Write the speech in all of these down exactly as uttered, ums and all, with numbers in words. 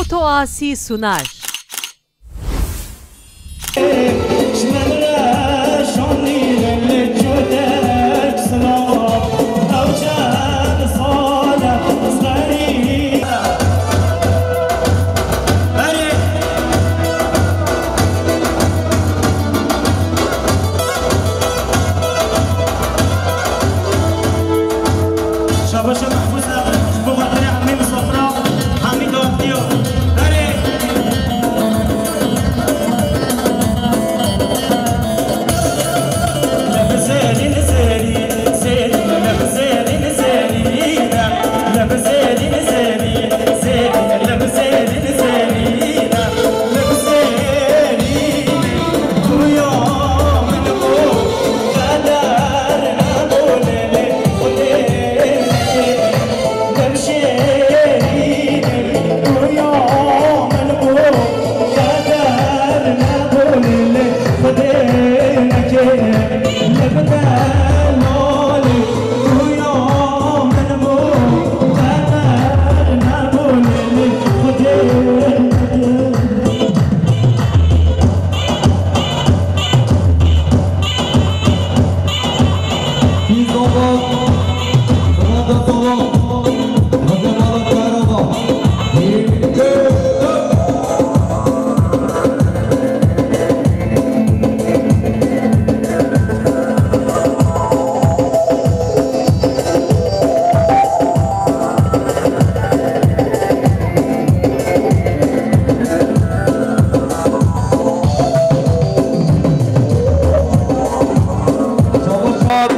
Otoasi Sunar. Şabaşa Mehfûz Eqil, ji bo xatirê hemî misafira, hemî dawetiyo. Berê! Çavuşan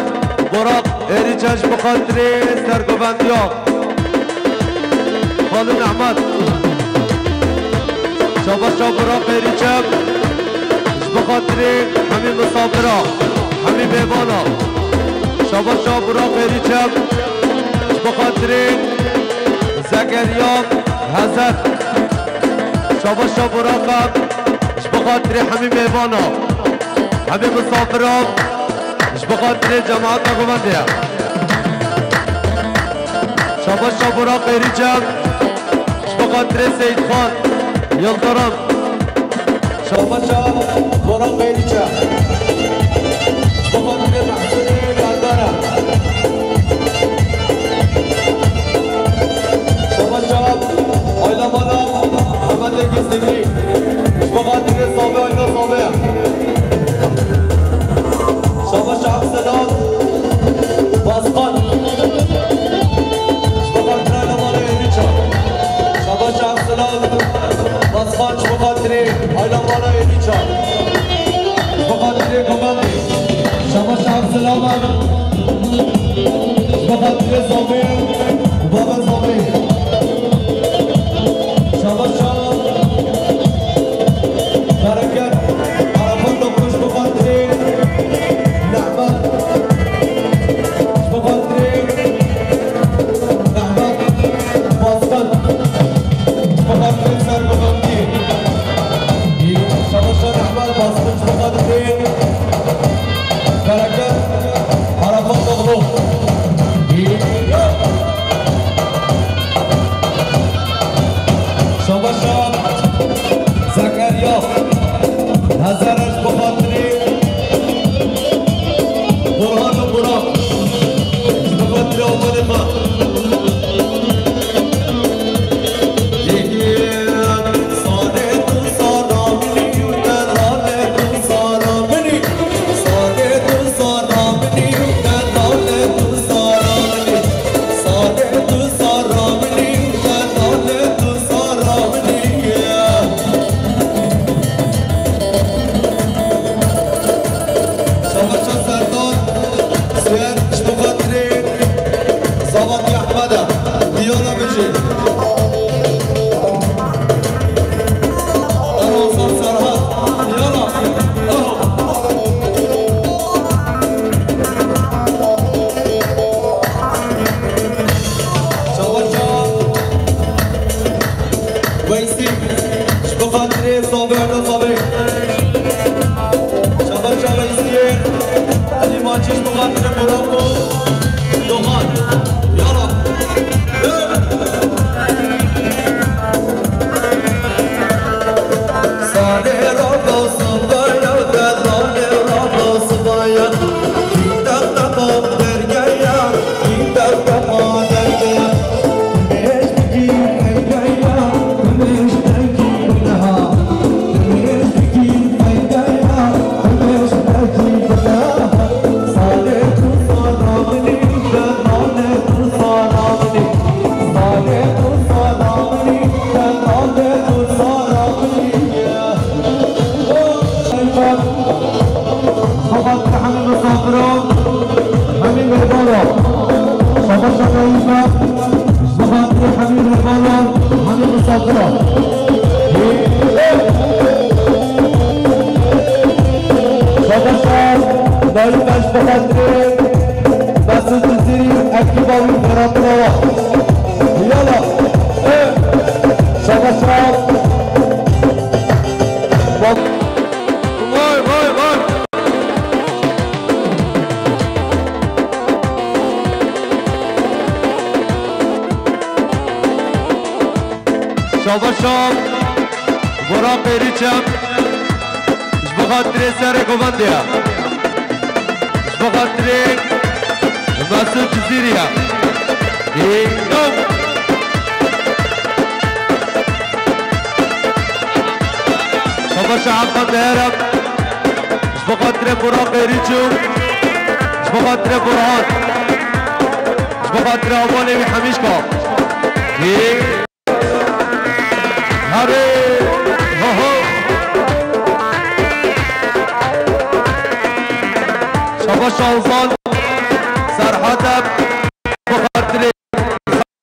Burak Êrîçe ji bo xatirê sergovendiya Xalid Ehmed. Şabaşa Burak Êrîçe ji bo xatirê hemî misafira, hemî mêvana. Şabaşa Burak Êrîçe ji bo xatirê Zekeriya Hezer. Şabaşa Burak e ji bo xatirê hemî mêvana, hemî misafira. Ji bo xatirê cemaeta Govendê ye. Şabaşa Burak Êrîçe. Ji bo xatirê Seyîdxan Yildirim. Şabaşa Burak Êrîçe. Ji bo xatirê Mehsûdê Kardara. Şabaşa Ayla Bala Hemedê Gizlî. Ji bo xatirê Sabê Ayla Sabê. Şabaş Abdselam Baskan. Ji bo xatirê Ayla Bala Êrîça. Şabaş Abdselam Baskan ji bo xatirê Ayla Bala Êrîça. Ji bo xatirê Govendê. Şabaş Abdselam. Ji bo xatirê Zabê û bavê Zabê. Şabaş Bereket, Arafat Dokuz, ji bo xatirê Nehmet. Ji bo xatirê Nehmet Baskan. Ji bo xatirê Sergovendî. Şabaş Nehmet Baskan, ji bo xatirê Bereket, Arafat Dokuz. Şabaşa Zekeriya Hezer, ji bo xatirê Burhan û Burak, ji bo xatirê omelê xwe. Serdar Siyar, ji bo xatirê Zavat Ehmed e. Diyana bijî. Erol Serhat. Diyana. Şabaşa Weysî, ji bo xatirê Sabê, Erda Sabê. Şabaşa Weysî, Elî Maçî, ji bo xatirê Burak û Doxan. Yala. Baran, hemî misafiran. Şabaşan, Naîm Beş bi xatirê Mesut Cizîrî, ekîba wî, Ferhat Rawa. Yala, e, şabaşan. Vay, vay, vay. Şabaşa Burak Êrîçem ji bo xatirê serê govendê ye. Ji bo xatirê Mesut Cizîrî ye. Dîno. Şabaşa Hakan Deherem. Ji bo xatirê Burak Êrîçû. Ji bo xatirê Burhan. Ji bo xatirê hevalê wî Hemîşka. Yê. Herê. Ho, ho. Şabaşa Ozan. Serhedem. Ji bo xatirê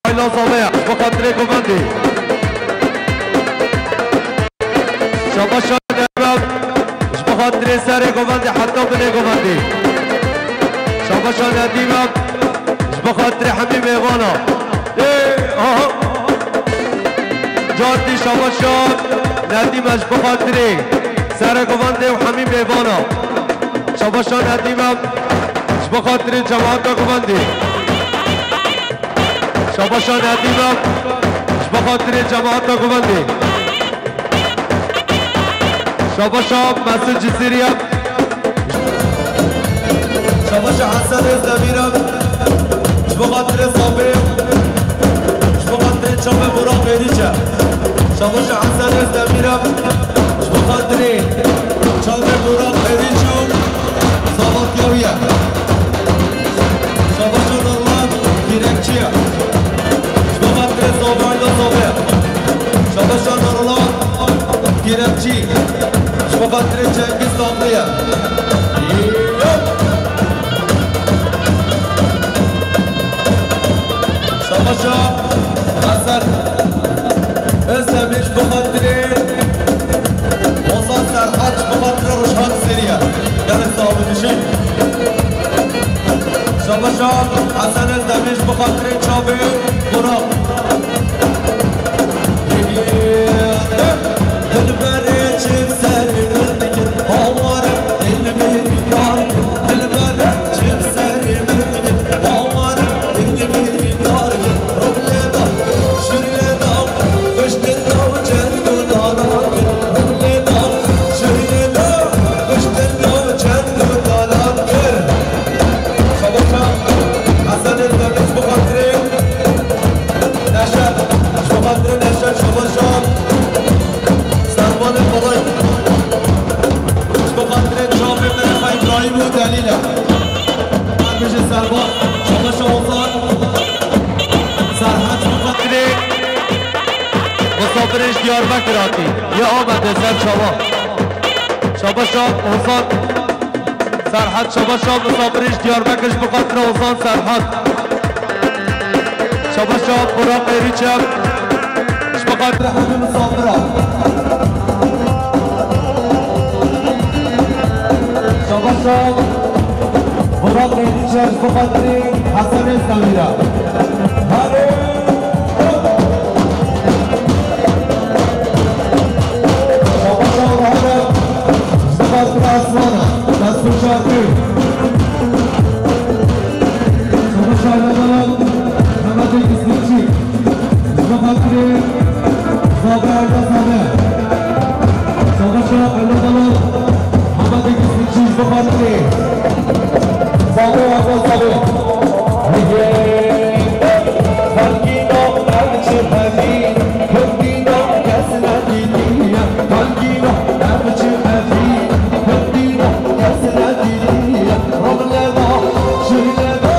Ayla Zaleya, ji bo xatirê govendê. Şabaşa Nedîme, ji bo xatirê serê govendê heta binê govendê. Şabaşa Nedîme, ji bo xatirê hemî mêvana. Ê, aha. Cartî şabaşa Nedîme ji bo xatirê serê govendê û hemî mêvana. Şabaşa Nedîme, ji bo xatirê cemaata govendê. Şabaşa Nedîme, ji bo xatirê cemaata govendê. Şabaşa Mesut Cizîrî ye. Şabaşa Hesen Özdemîr e, ji bo xatirê Sabê, ji bo xatirê çavê Burak Êrîç e. Şabaşa Hesen Özdemîr e, ji bo xatirê çavê Burak Êrîç û Sabatya wî ye. Şabaşa Darlan Pîrekçî ye. Ji bo xatirê Sabayla Sabê. Şabaşa Darlan Pîrekçî. Ji bo xatirê Cengiz Dağlı ye. Şabaşa Hesen Özdemir ji bo xatirê Ozan Serhat, ji bo xatirê Rojhan Serî ye. Gelek sağ olun, teşekkür. Şabaşa Hesen Özdemir ji bo xatirê çavê Burak. Dilberê çi ser min dikir, hawar dilberê kar, dilberê çi ser min dikir, hawar dilberê kar. Serhat, ji bo xatirê misafirên ji Diyarbekir hatî. Yê Amedê ser çava. Şabaşa Ozan Serhat, şabaşa misafirên ji Diyarbekir ji bo xatirê Ozan Serhat. Şabaşa Burak Êrîçem ji bo xatirê hemî misafira. Şabaşa Burak Êrîçem ji bo xatirê Hesen Özdemir e. Hadi! Şabaşa Orhan'a, ji bo xatirê Aslan'a, dest û çavê. Şabaşa Erdal, Mehmet Ekizlikçi. Ji bo xatirê Zabe Erda Zabe. Şabaşa Erda Dalal, Hemedê Gizlikçî ji bo xatirê Zabe Erda Zabe. Xelkîno ev çi xevî, Kurdîno kes nedîtiye. Xelkîno ev çi xevî, Kurdîno kes nedîtiye. Rexne da, şirine da,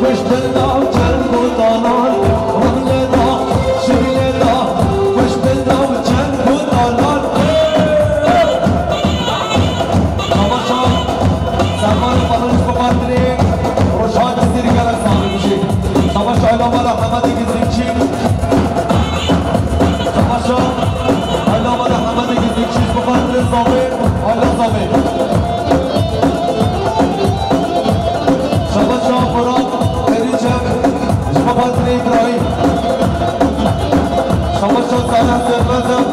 kuştin da, çend kotanan. Rexne da, şirine da, kuştin da, çend kotanan. Şabaşa, sermanê xwe ji bo xatirê Rojhan Cizîrî gelek sax bibî. Zavê, Ayla Zavê. Şabaş Şah Burak, Êrîçek, ji bo xatirê Îbrahîm. Şabaş Şah Salih Sermezem,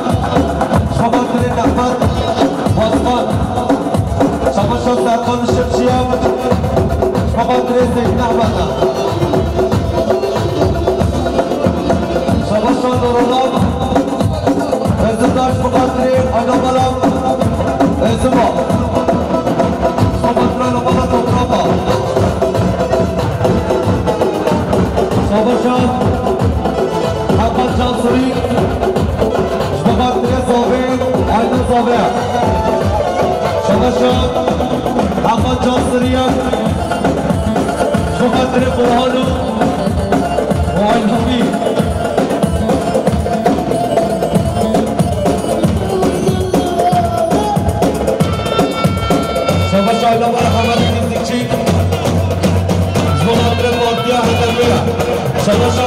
ji bo xatirê Nehmet Başkan. Şabaş Şah Serkan Şimşiyev, ji bo xatirê Seyîd Nehmet e. Şabaş Şah Nurullah, Hêzirdaş bi xatirê Ayna Balam, Hêzima. Ji bo xatira Rebana Toprak a. Şabaş Şah Heqan Cansirî, ji bo xatirê Zavê, Ayna Zavê. Şabaş Şah Heqan Cansirî ye. Ji bo xatirê Burhan û Ayna Bî. Şabaş Ayla Merhemet Kizlikçî. Ji bo xatirê partiya H D P ya. Şabaş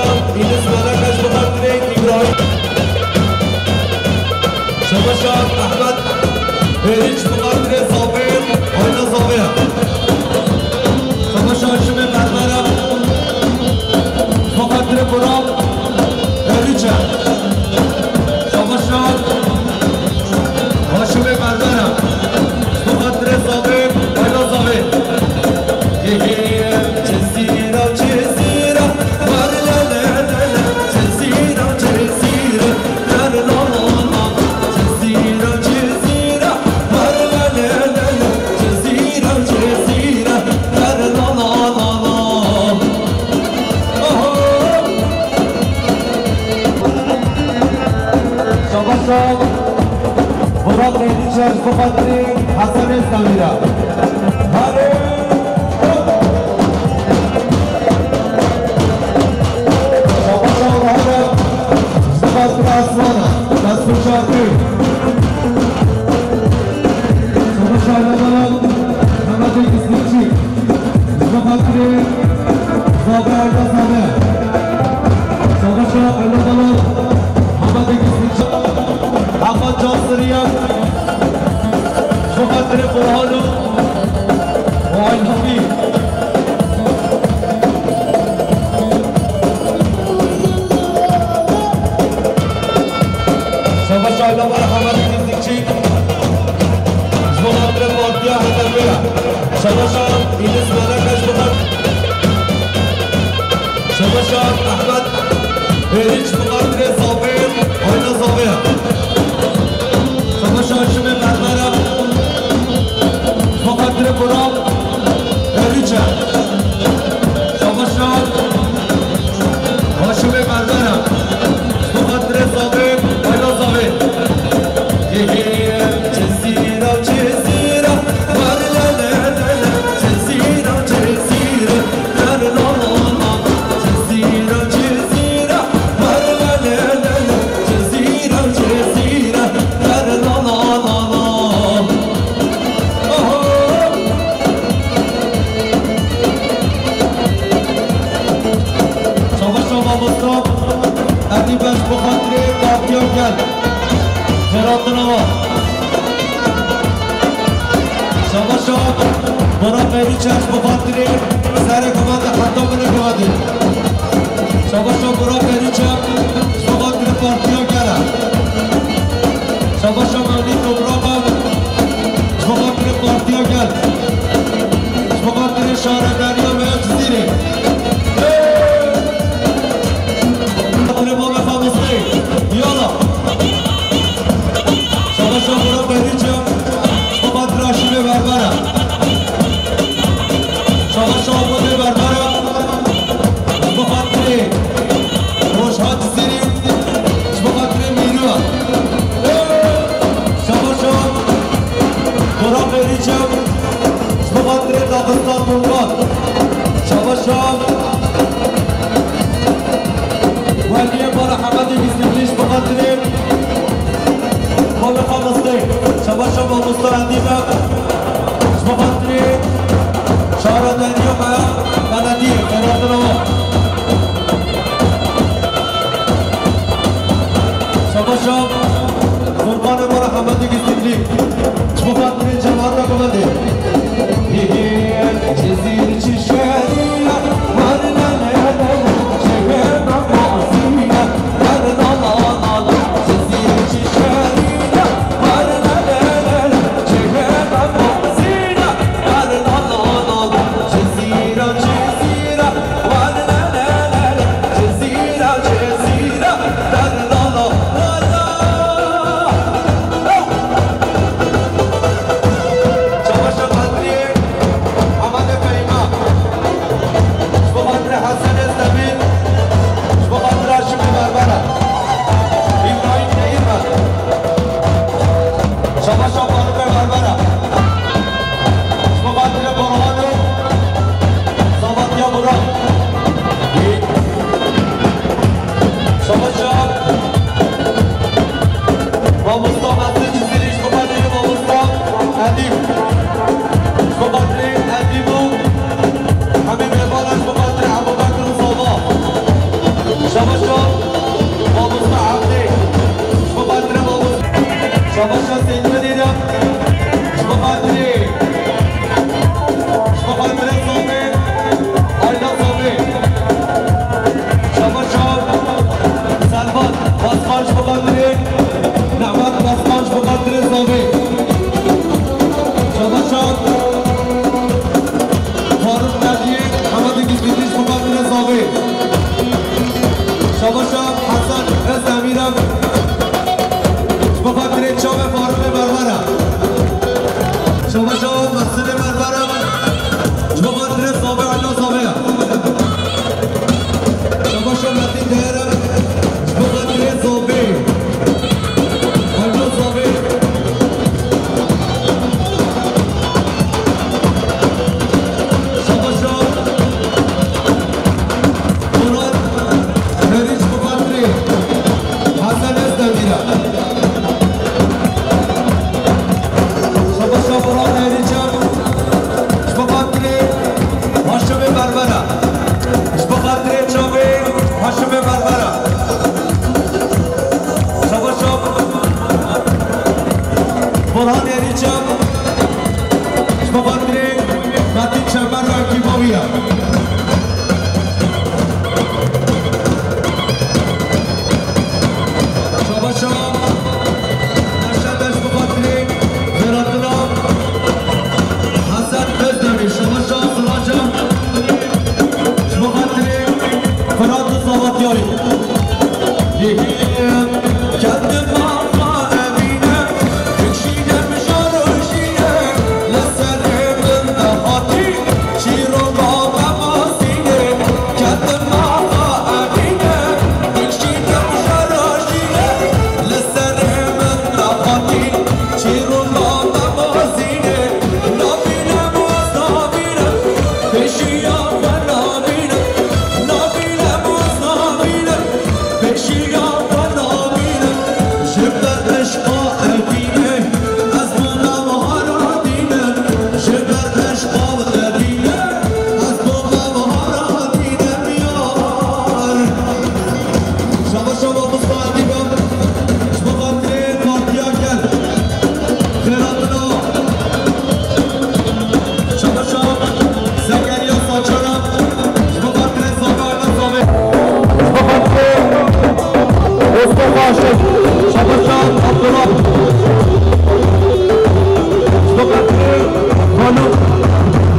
Enis Meleke ji bo xatirê Îbrahîm. Şabaş Ehmed Êrîç bi xatirê Zavê, Ayna Zavê ya. Şabaş Haşimê Berbera. Bi xatirê Burak Êrîç e. Şabaş Haşimê Berbera. Bi xatirê Zavê, Ayna Zavê. Cezîra, Cezîra, lar la la la la. Cezîra, Cezîra, lar la la la. Cezîra, Cezîra, lar la la la la. Cezîra, Cezîra, lar la la la la. Oho! Şabaş Şah, Burak Êrîçek ji bo xatirê Hesen Êzdemîr e. Hare! Şabaş Şah Rahane, ji bo xatirê Aslan e. Dest xweş hatî. Şabaş Şah Lebalan, Mehmet Êkizlikçî. Ji bo xatirê Zabe Ayda Zabe. Şabaş Ayda Dalan, Hemedê Gizliçi, Hemad Cansiriye. Ji bo xatirê Burhan û Ayhan Bî. Şabaş Ayda Dalan, Hemedê Gizliçi. Ji bo xatirê partiya H D P ya. Şabaş Înis Meleke ji bo xat-, Şabaş Ehmed Êrîç bi xatirê Zavê, Ayna Zavê ya. Şabaş Şimê Berbera ji bo xatirê Burak Êrîç e. Şabaş Haşimê Berbera. Bi xatirê Zavê, Ayla Zavê. Cezîra, Cezîra, lar la la la la. Cezîra, Cezîra, lar la la la. Cezîra, Cezîra, lar la la la la. Cezîra, Cezîra, lar la la la la. Oho! Şabaş Şah mamosta, Edîb e ji bo xatirê partiya gel. Xêratina we. Şabaş Şah, Burak Êrîç e ji bo xatirê serê ku me de heta min e ku me de. Şabaş Şah, Burak Êrîç e ji bo xatirê partiya gel e. Şabaş Şah, Mevlîd Toprak e. Ji bo xatirê partiya gel. Ji bo xatirê şaredariya me ya Cizîrê. Xatirê bavê Xamistê. Yala. Şabaş Şah Burak Êrîç e. Ji bo xatirê Aşîrê Berbera. Şabaş Şah Abdê Berbera. Ji bo xatirê Rojha Cizîrê, ji bo xatirê Mîrû. Şabaş Burak Êrîçem, ji bo xatirê Daxistan Toprak. Şabaş Weliyê Bala Hemedê Gizlîklî, ji bo xatirê Bala Xamistê. Şabaş Mamosta Edîbe. Ji bo xatirê şara deriya me, belediyê, xebatina we. Şabaş Qurbanê me re Hemedê Gizlîklî. Ji bo xatirê cemaata Gulendê. Hê hê, Cizîr çi şerî ye, warine lele, şehê me mazî ye, warine lala lala. Cizîr çi şerî ye, warine lele, şehê me mazî ye, warine lala lala. Cizîra, Cizîra, warine lele, Cizîra, Cizîra, warine lala lala. Çabaşa Bedriyê, Ehmedê Peyma. Ji bo xatirê Hesen Özdemir. Ji bo xatirê Haşimê Berbera. Îbrahîm Değirmen. Çabaşa Farûqê Berbera. Ji bo xatirê Burhanê. Zavatiya Burak. Çabaşa Mamosta Mesut Cizîrî, ji bo xatirê Mamosta Edîb. Ji bo xatirê Edîb û hemî mêvanan, ji bo xatirê Ebubekir û Zava. Şabaşa Mamosta Evdê. Ji bo xatirê Mamosta. Şabaşa Seyîd Bedîra. Ji bo xatirê, ji bo xatirê Zavê. Ayna Zavê. Şabaşa Selman Baskan ji bo xatirê, Nehmet Baskan ji bo xatirê Zavê. Şabaşa Faruk Nediyê, Hemedê Gizgitî ji bo xatirê Zavê. Şabaşa Hesen Özdemîrem ji bo xatirê çavê Farukê Berbera. Şabaşa Meqsudê Berbera. Ji bo xatirê Zavê, Ayna Zavê ya. Şabaşa Metin Değerem. Ji bo xatirê Zavê. Ayna Zavê. Şabaşa Murat Meriç, ji bo xatirê Hesen Özdemîrem. Şabaşa Burhan Êrîçem, ji bo xatirê Haşimê Berbera. Ji bo xatirê çavê Haşimê Berbera. Şabaşa Burhan Êrîçem, ji bo xatirê Metin Çemer Wekî Bawiya. Şabaşa Neşet, ji bo xatirê xêratina Hesen Özdemir. Şabaşa Siraca, ji bo xatirê Firat û Zavatiyayê. Kendim axa Emîne, bikşîne mijaro jîne, li serê min de hatî. Çîroka me mazînê, kendim axa Emîne, bikşîne mijara jîne, li serê min de hatî. Çîroka me mazînê, nabîne maz nabîne, pêşiya xwe nabîne, nabîne maz nabîne, pêşiya xwe nabîne, ji ber eşqa Emîne. Ez bona bahara dînim, ji ber eşqa we dînim, ez bona bahara dînim yar. Şaba şaba Mustafa Dîban, ji bo xatirê Partiya Gel. Xêratina. Şaba şaba Zekeriya Saçara, ji bo xatirê Zava Erna Zavê. Ji bo xatirê Mustafa Aşık, Şabaşa Abdullah. Ji bo xatirê Xanım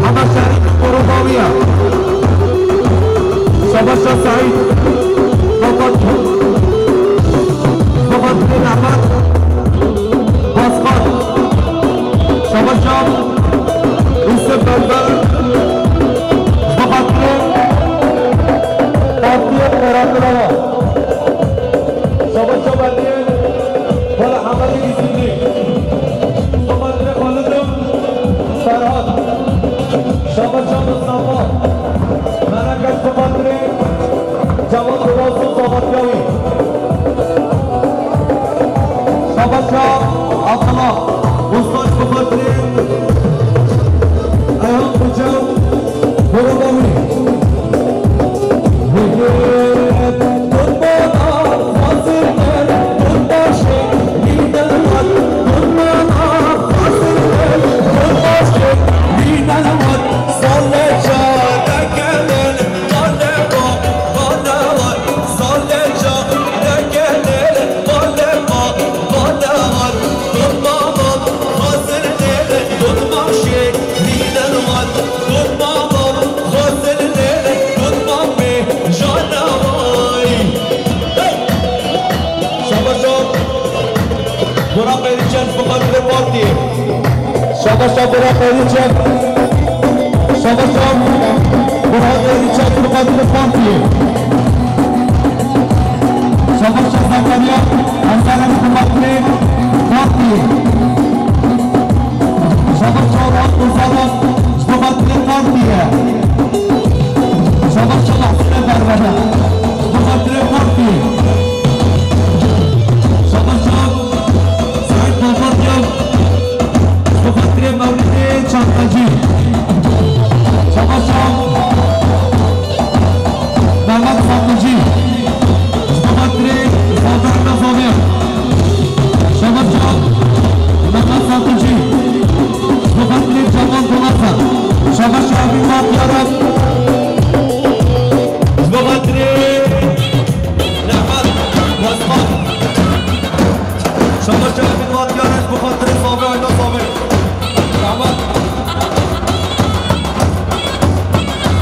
Hema Şerîf Korubawiya. Şabaşa Saîd Babat. Ji bo xatirê Nehmet Baskan. Şabaşa Yusuf Berber. Ji bo xatirê Partiya Xêratina. Şabaşa Bediyê, wala Hemedî Burak Erinçel, Sokak Partî. Şabaşa Burak Erinçel. Şabaşa Burak Erinçel, Sokak Partî. Şabaşa Zekerîya Ersenel, Sokak Partî. Şabaşa Rahat Ozanov, Sokak Partî. Şabaşa Mahsune Berbera, Sokak Partî. Şabaşa Saîd Papatya, ji bo xatirê Mewlidê Çantacî. Şabaşa Mehmet Satıcı, ji bo xatirê Zafer Nazanê. Şabaşa Mehmet Satıcı, ji bo xatirê Cemal Polatsa. Şabaşa Emin Bahtiyara, ji bo xatirê Nehmet Osman. Şabaşa Emin Bahtiyara, ji bo xatirê Sabê Ayna Sabê. Rahmet.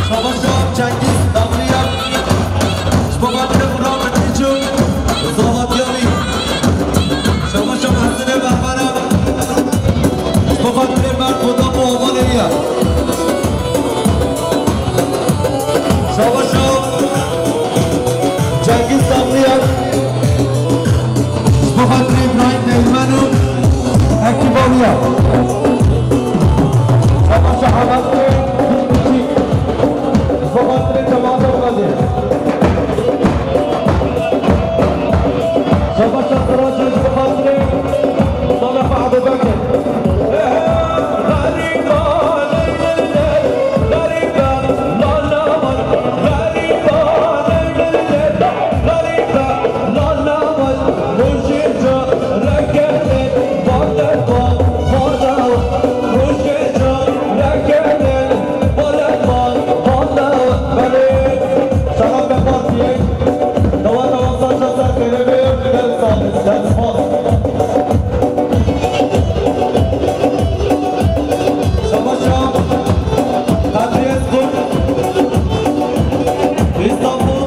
Şabaşa Cengiz Dağlı'ya, ji bo xatirê Burak Kılıç'ın Zavatiyarî. Şabaşa Mehsinê Berbera, ji bo xatirê Mert Hodap û Amalê ye. Şabaşa Cengiz Dağlı'ya, ji bo xatirê Îbrahîm Teğmen û ekîba wî ya. Şabaşa Hevalê Kûrkûçî, ji bo xatirê Cemal Dewmedê. Şabaşa Sirac, ji bo xatirê Mustafa Ebubekir. Savaşa Kadriye Spor, İstanbul,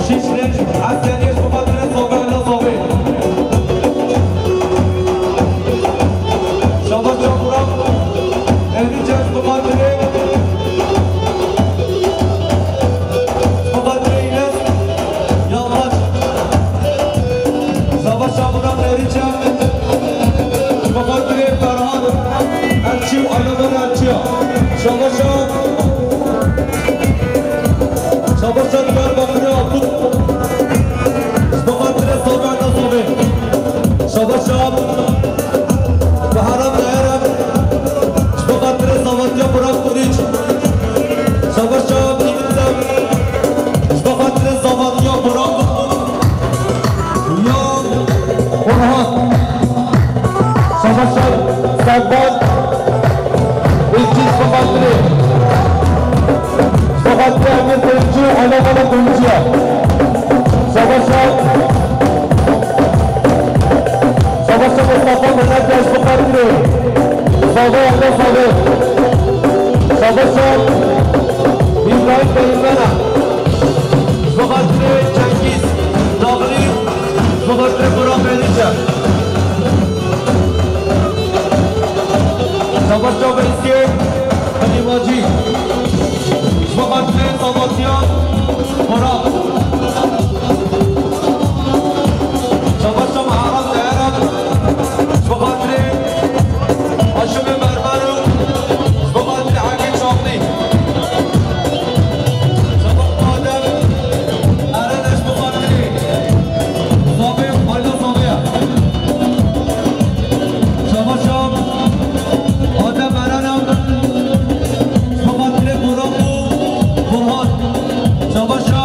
Şişli, Askeriye Sokakları, Sokaklar Sobe. Savaşa Burak, Erinçel Sokakları, Sokakları İles, Yalvaç. Savaşa Burak Erinçel, Sokakları Ferhan, Erçi, Aynadan Erçi. Şabaşa, Şabaşa Diyarbakır'ı aldık. Sokakları Sabah'da Sobe. Şabaşa Baharam Dayarem. Sokakları Savatya Burak Kılıç. Savaşa Bilgisem. Sokakları Savatya Burak. Ya Orhan. Savaşa Serdar. Bilgis Bahatri. Bahatri Emir Kuyumcu, Alakalı Kuyumcu'ya. Savaşa, Savaşa Mustafa Mehmet Yaş Bahatri. Sava, Allah sava. Savaşa İbrahim Beyimlena. Bahatri Cengiz. Dağlı. Savaşa Burak Melike. Savaşa Veysel. Halim Hacı. Sokaklı Sabatya Murat. Savaşa Muharrem Değerem. Sokaklı Haşim Mermero. Sokaklı Hakim Çaklı. Sokak Adem. Eren Eşbukatlı. Sabê, Ayda Sabê. Savaşa Adem Eren. Sokaklı Burak Burhan. Savaşa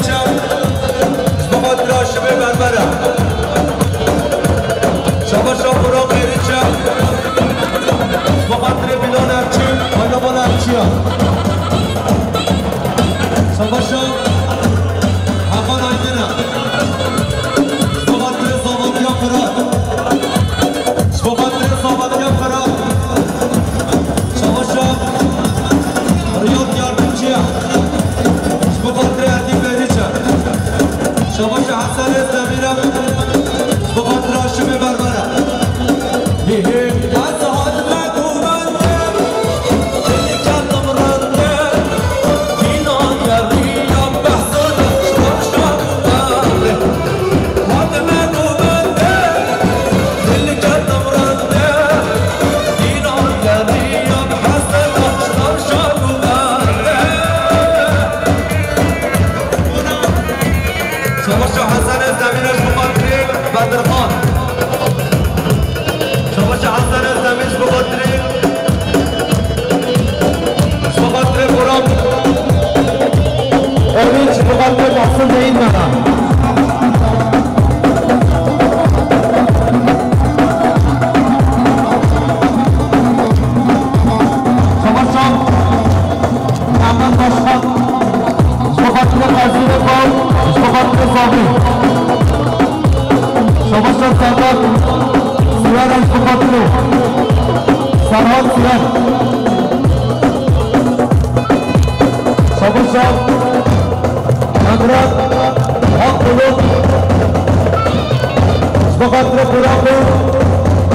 Çem, ji bo xatir Aşimê Berbera. Şabaşa Burak Êriçem, ji bo xatirê Bilal Erçî, Aynaman Erçî ya. Şabaşa Hakan Aydin e. Ji bo xatirê Zavatiya Firat. Ji bo xatirê Zavatiya Firat. Şabaşa Riyad Yardımcı ya. Ji bo xatirê Edîb Êriçe. Şabaşa Hesen Özdemir e. Ji bo xatirê Aşimê Berbera. Hê hê. Savaşçı Hasan Özdemir, ji bo xatirê Bedirxan. Savaşçı Hasan Özdemir, ji bo xatirê, ji bo xatirê Burak Erinç, ji bo xatirê Mahsun Beyîn Mera. Savaşçı Mehmet Başkan, ji bo xatirê Qezîrê Baw, ji bo xatirê Zavê. Savaşa Serhat Siyer, ji bo xatirê Serhat Siyer. Savaşa Emre Akbulut, ji bo xatirê Burakê,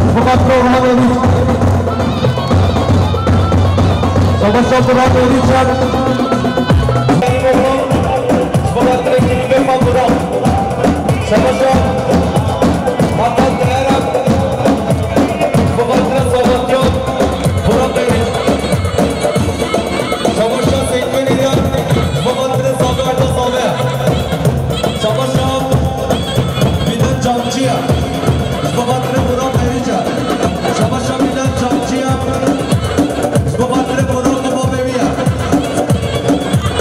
ji bo xatirê Orhan Êrîç. Savaşa Burak Êrîçek. Ji bo xatirê Kîmî Bêpa Burak. Savaşa Hakan Değerem. Ji bo xatirê Zavatiyan Burak Êrîç. Savaşa Seyîd Belî ya. Ji bo xatirê Zaver de Zaver. Savaşa Bîden Çamçî ya. Ji bo xatirê Burak Êrîç e. Savaşa Bîden Çamçî ya. Ji bo xatirê Burak û babê wî ya.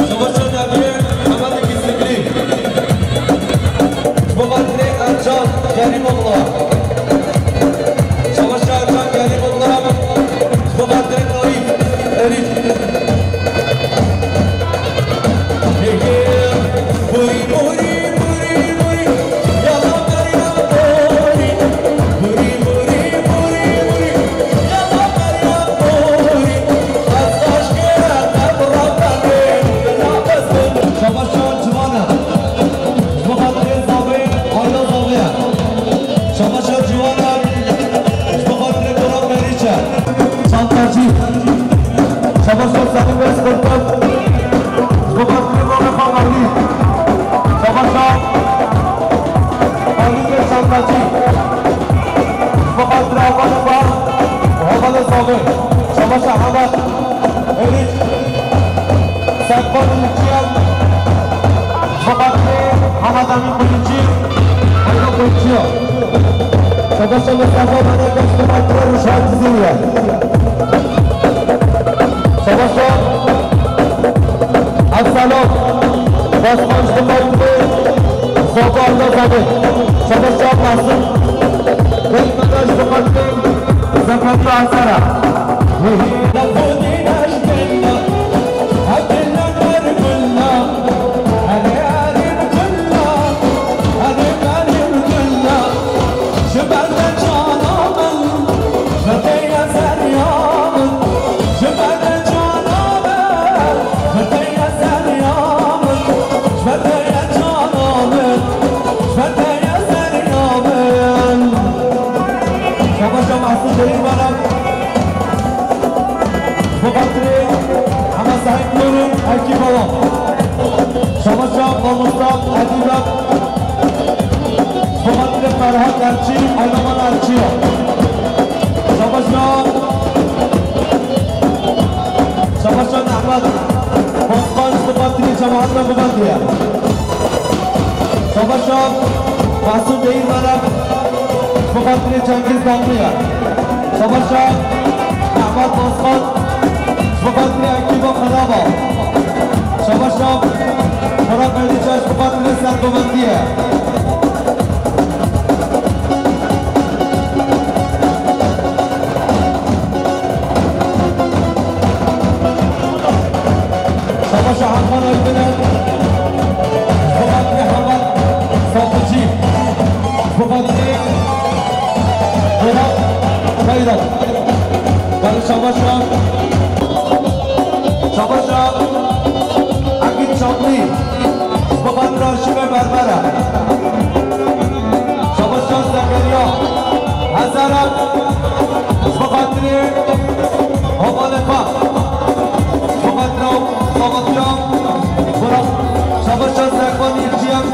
Savaşa Deviyê Hemedê Kîsiklî. Ji bo xatirê Ercan Kerîmoğlu. Savaşa Ercan Kerîmoğlu. Ji bo xatirê Naîf Êrîç. Savaşa Ciwana. Ji bo xatirê Zavê, Ayla Zavê. Savaşa Ciwana. Ji bo xatirê Burak Meriçe. Çantacî. Savaşa Selim Özkurtun. Ji bo xatirê Mame Xamalî. Savaşa Halî Çantacî. Ji bo xatirê Hevalê Bar û Hevalê Zavê. Savaşa Heval. Êrîç. Serkan Êrîçiyan. Ji bo xatirê Hemedemîn Kuyucî, Heyro Kuyucî ya. Savaşa Mustafa Menekeş ji bo xatirê Ruşen Cizîrî ye. Savaşa Efselam Baskan ji bo xatirê Zaba Anda Zabê. Savaşa Mahsun Beyt Medaş ji bo xatirê Zekeriya Hazara. Hî hî. Savaşa Mahsun Değirmana. Ji bo xatirê hema sahîb nûr û ekîba wan. Savaşa mamosta Edîb e. Ji bo xatirê Ferhat Erçî, Aynaman Erçî ya. Savaşa, savaşa Nehmet Bostan ji bo xatirê cemaeta Guvendiye. Savaşa Masûm Değirmene ji bo xatirê Cengiz Damlı ye. Savaşa Mehmet Bozkan ji bo xatirê Ekîba Xeraba. Savaşa Xera Qeydica ji bo xatirê sergovendiye. Şabaşa Hakan Aydın'e, ji bo xatirê Heval Satıcı, ji bo xatirê Murat Bayrak. Belê şabaşa. Şabaşa Akît Çaklı, ji bo xatirê Şîve Berbere. Şabaşa Zekeriya Hezara, ji bo xatirê Havalê xwe, ji bo xatirê Sabatya Burak. Şabaşa Zekwan Yilciyan,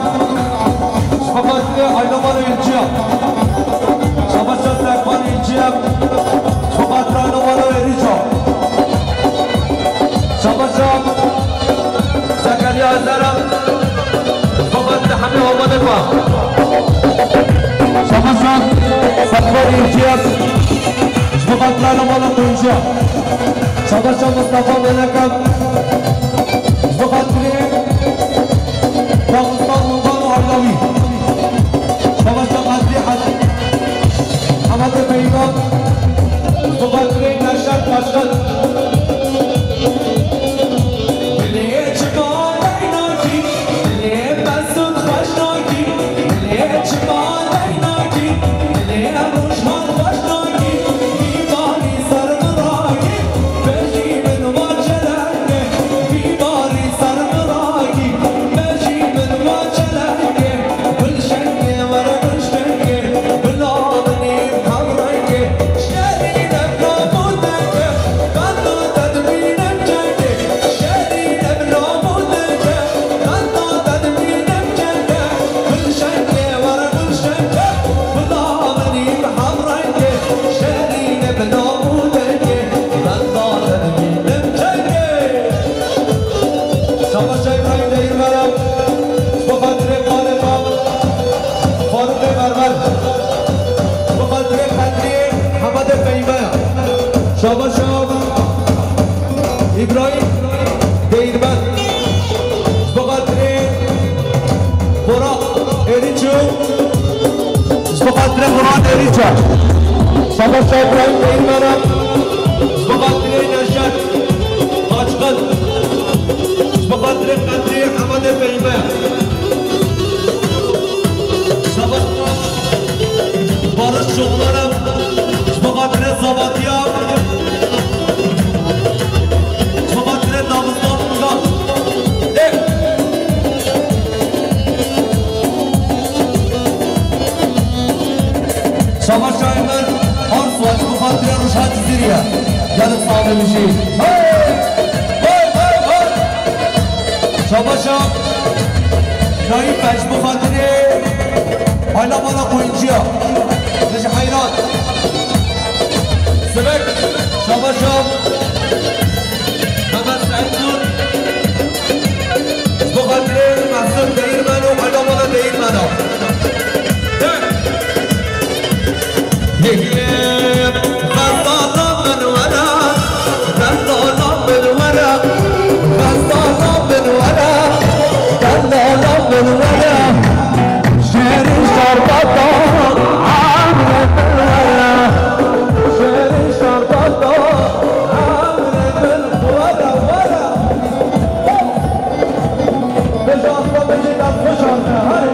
ji bo xatirê Aynaman Yilciyan. Şabaşa Zekwan Yilciyan, ji bo xatirê Aynaman Êrîca. Şabaşa Zekeriya Hezara, ji bo xatirê hemî Havalê xwe. Şabaşa Sekber Yilciyan, ji bo xatirê Mala Qunca. Şabaşa Mustafa Meleka, ji bo xatirê Daxistan, Mûgan û Arnavî. Şabaşa Qadrî Hes-, Hemedê Peyman, ji bo xatirê Neşet Başkan. Şabaşa Îbrahîm Deyirmera, ji bo xatirê Xalê Xal, Farûqê Mermer, ji bo xatirê Qedriyê Hemedê Feymeya. Şabaşa Îbrahîm Deyirmen, ji bo xatirê Burak Êrîçû, ji bo xatirê Burak Êrîça. Şabaşa Îbrahîm Deyirmera, ji bo xatirê Neşet Qaçqin, ji bo xatirê Qedrî Hemedê Feyme. Şabaşa Barış Çoğlan'a, ji bo xatirê Sabatiya, ji bo xatirê Daxistan Mûgan. Ê! Şabaşa Eymen Arslan, ji bo xatirê Rojhilata Cizîrê ye. Gelek sax be, bijî. Hey! Hey, hey, hey! Şabaşa Naîf, ji bo xatirê Ayla Mala Qoyunciya. Li ji Heyran. Sibek, şabaşa Mehmet Seîd Nur. Ji bo xatirê Mehsûd Deyirmen û Ayla Mala Deyirmena. Hey! Hey! Xezala min were, delala min were, xezala min were, delala min were. Şêrî şerbeta emrê min were, şêrî şerbeta emrê min were, were. Bêje asta, bêje dest xweş arte, hey.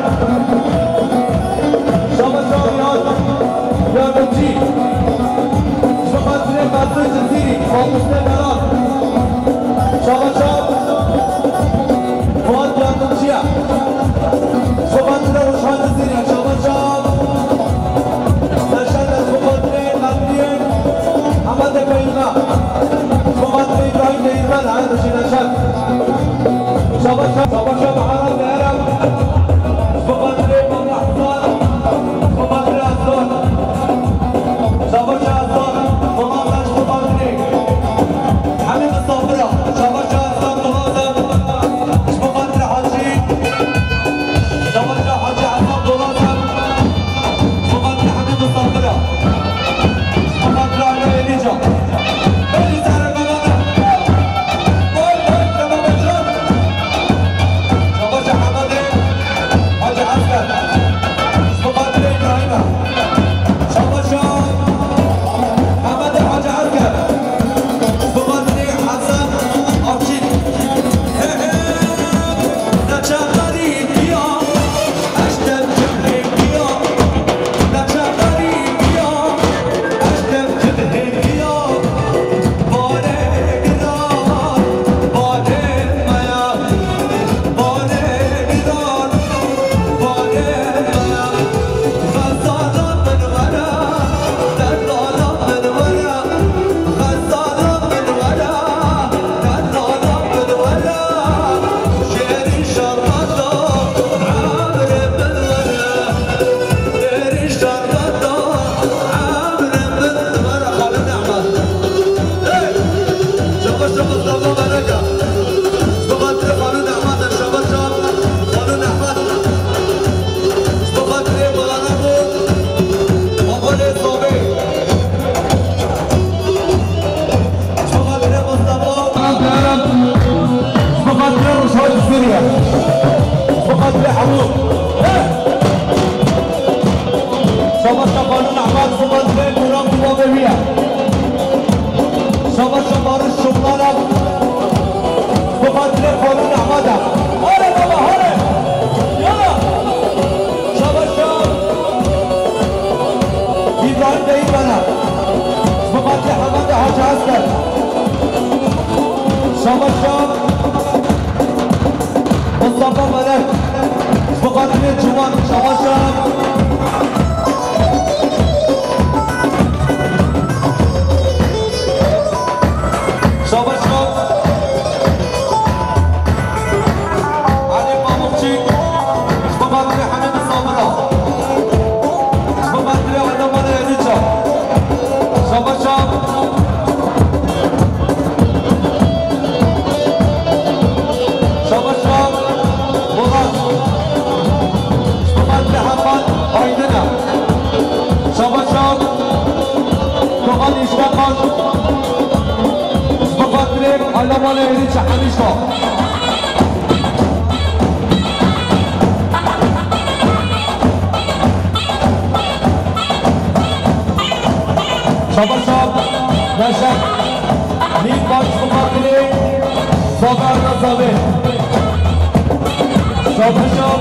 Ciwan, şabaş e. Şabaş e. Elî Pamukçî, ji bo xatirê Hemîd Sabir e. Ji bo xatirê Adamanê Êrîça. Şabaş e. Şabaş e. Polat. Ji bo xatirê Hemad Aydin e. Şabaş e. Dogan Îştekan. Ji bo xatirê Adamanê Êrîça Hemîşka. Şabaş e. Neşet. Nîv baş bi xatirê Zafer Nazavê. Şabaş e.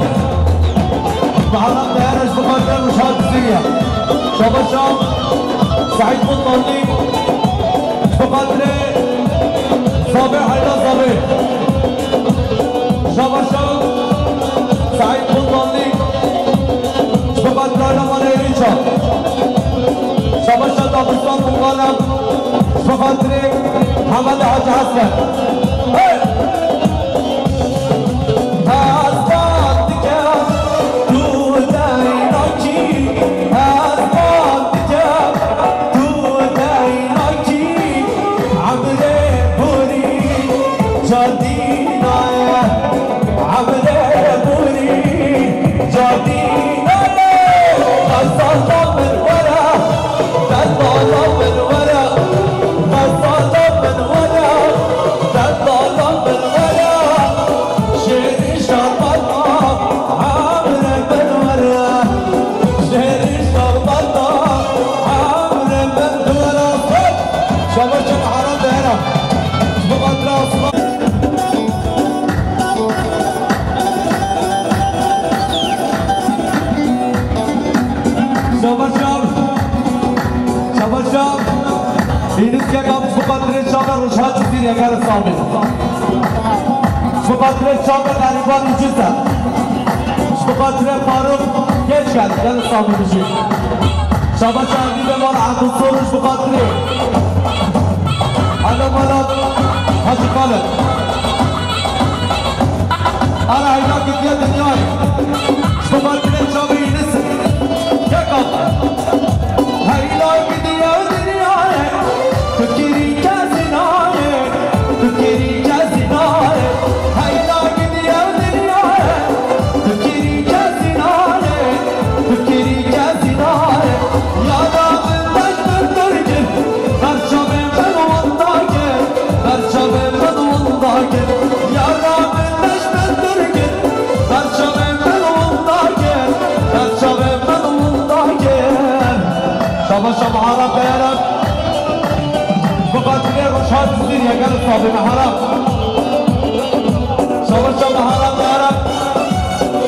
Mehran Değer ji bi xatirê Ruşan Siriya. Şabaş e. Seîd Muttalî. Ji bi xatirê Zafer Heyda Zavê. Şabaş e. Seîd Muttalî. Ji bo xatirê Adamanê Êrîça. Şabaş e Dabistan Bulgana. Ji bo xatirê Hemed Hacî Hesen. Hey! Ez bang dikem, tu deynakî. Ez bang dikem, tu deynakî. Emrê borî cadî naye. Emrê borî cadî naye. Xezala min were, delala min were. Xezala min were, delala min were. Şêrî şerbeta emrê min were. Şêrî şerbeta emrê min were. Şabaş e Mehran Değer e. Ji bo xatirê Aslan. Şabaş e. Şabaş e. Înis Kekam ji bo xatirê çaver Rojhan Cizîrê gere sabê. Ji bo xatirê çaver Qerîban Îciz e. Ji bo xatirê Faruk Gençgel gere sabê bijî. Şabaş e Edîbe Mal Abdulsor ji bo xatirê Alo Mala Hacı Khalid. Ara heyna gidiye dinyayê. Ji bo xatirê çavê Yunus. Kekam. Heyna gidiye dinyayê. Tu kirî kesî nayê. Tu kirî kesî nayê. Heyna gidiye dinyayê. Tu kirî kesî nayê. Tu kirî kesî nayê. Yara min deş min dur kir. Berçavê min winda kir. Berçavê min winda kir. Yara min deş min dur kir. Berçavê min winda kir. Berçavê min winda kir. Şabaş e Mehran Değer e. Bi xatirê Rojhan Cizîrê gel sabê Mehran. Şabaş e Mehran Değer e.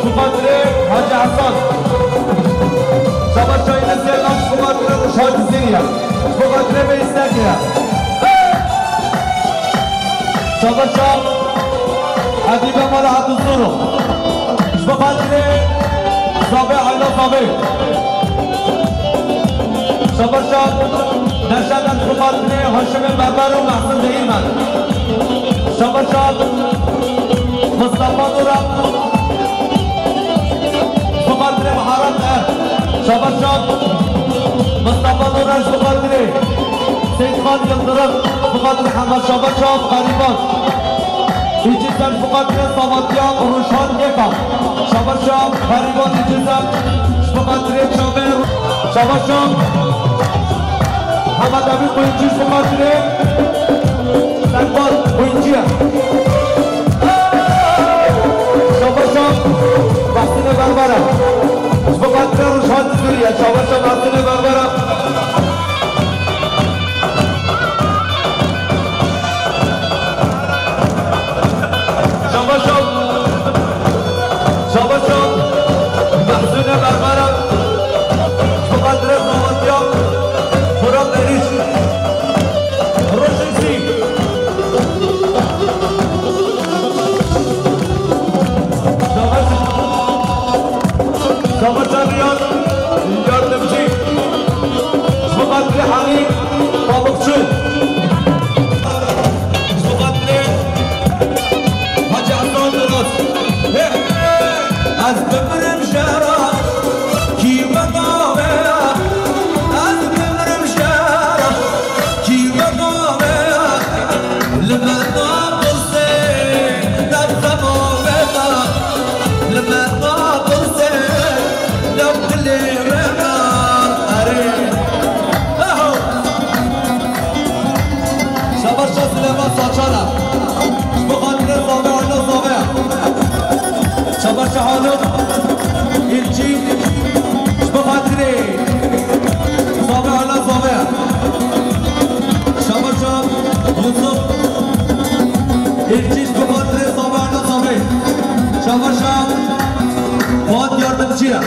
Bi xatirê Hacî Hasan. Şabaş e Yunus Yelmaç, bi xatirê Rojhan Cizîrê. Bi xatirê me îstek e. Şabaş e Edîbe Mala Abdulsoro. Ji bo xatirê Zabê Ayla Zabê. Şabaş e Neşet, ji bo xatirê Haşimê Berber û Mehsin Değirmen. Şabaş e Mustafa Nura. Ji bo xatirê Miharat e. Şabaş e Mustafa Nura, ji bo xatirê Seyîd Xan Yildirim, ji bo xatirê Hema. Şabaş e Qerîban Îcizem, ji bo xatirê Savatiya Rûşan Yeka. Şabaş e Qerîban Îcizem, ji bo xatirê çavê Rû-, Şabaş e Hema Demîr Kuyumcu, ji bo xatirê Serban Kuyumcuya. Şabaş e Mehsine Berbera. Ji bo xatirê Rûşan Cizîrê. Şabaş e Mehsine Berbera. Şabaş e. Şabaş e. Mehsûne Berbera. Ji bo xatirê Zavatiya Murat Meriç. Rojên sî. Şabaş e. Babacan Riyaz, yardımcı. Ji bo xatirê Halî Pamukçu. Ji bo xatirê Hacı Hasan Duraz. Hey! Ez bimirim jera, kî me navê? Ez bimirim jera, kî me navê? Li me napirse, derdxema wê me. Li me napirse, derdilê wê me. Erê. Eho. Şabaşa Silêman Saçana. Ji bo xatirê Zave, aîla Zave. Şabaşa Haluk Îlçî. Ji bo xatirê Zave, aîla Zave. Şabaşa Yusuf Îlçî, ji bo xatirê Zave, aîla Zave. Şabaşa Fuat Yardımcı.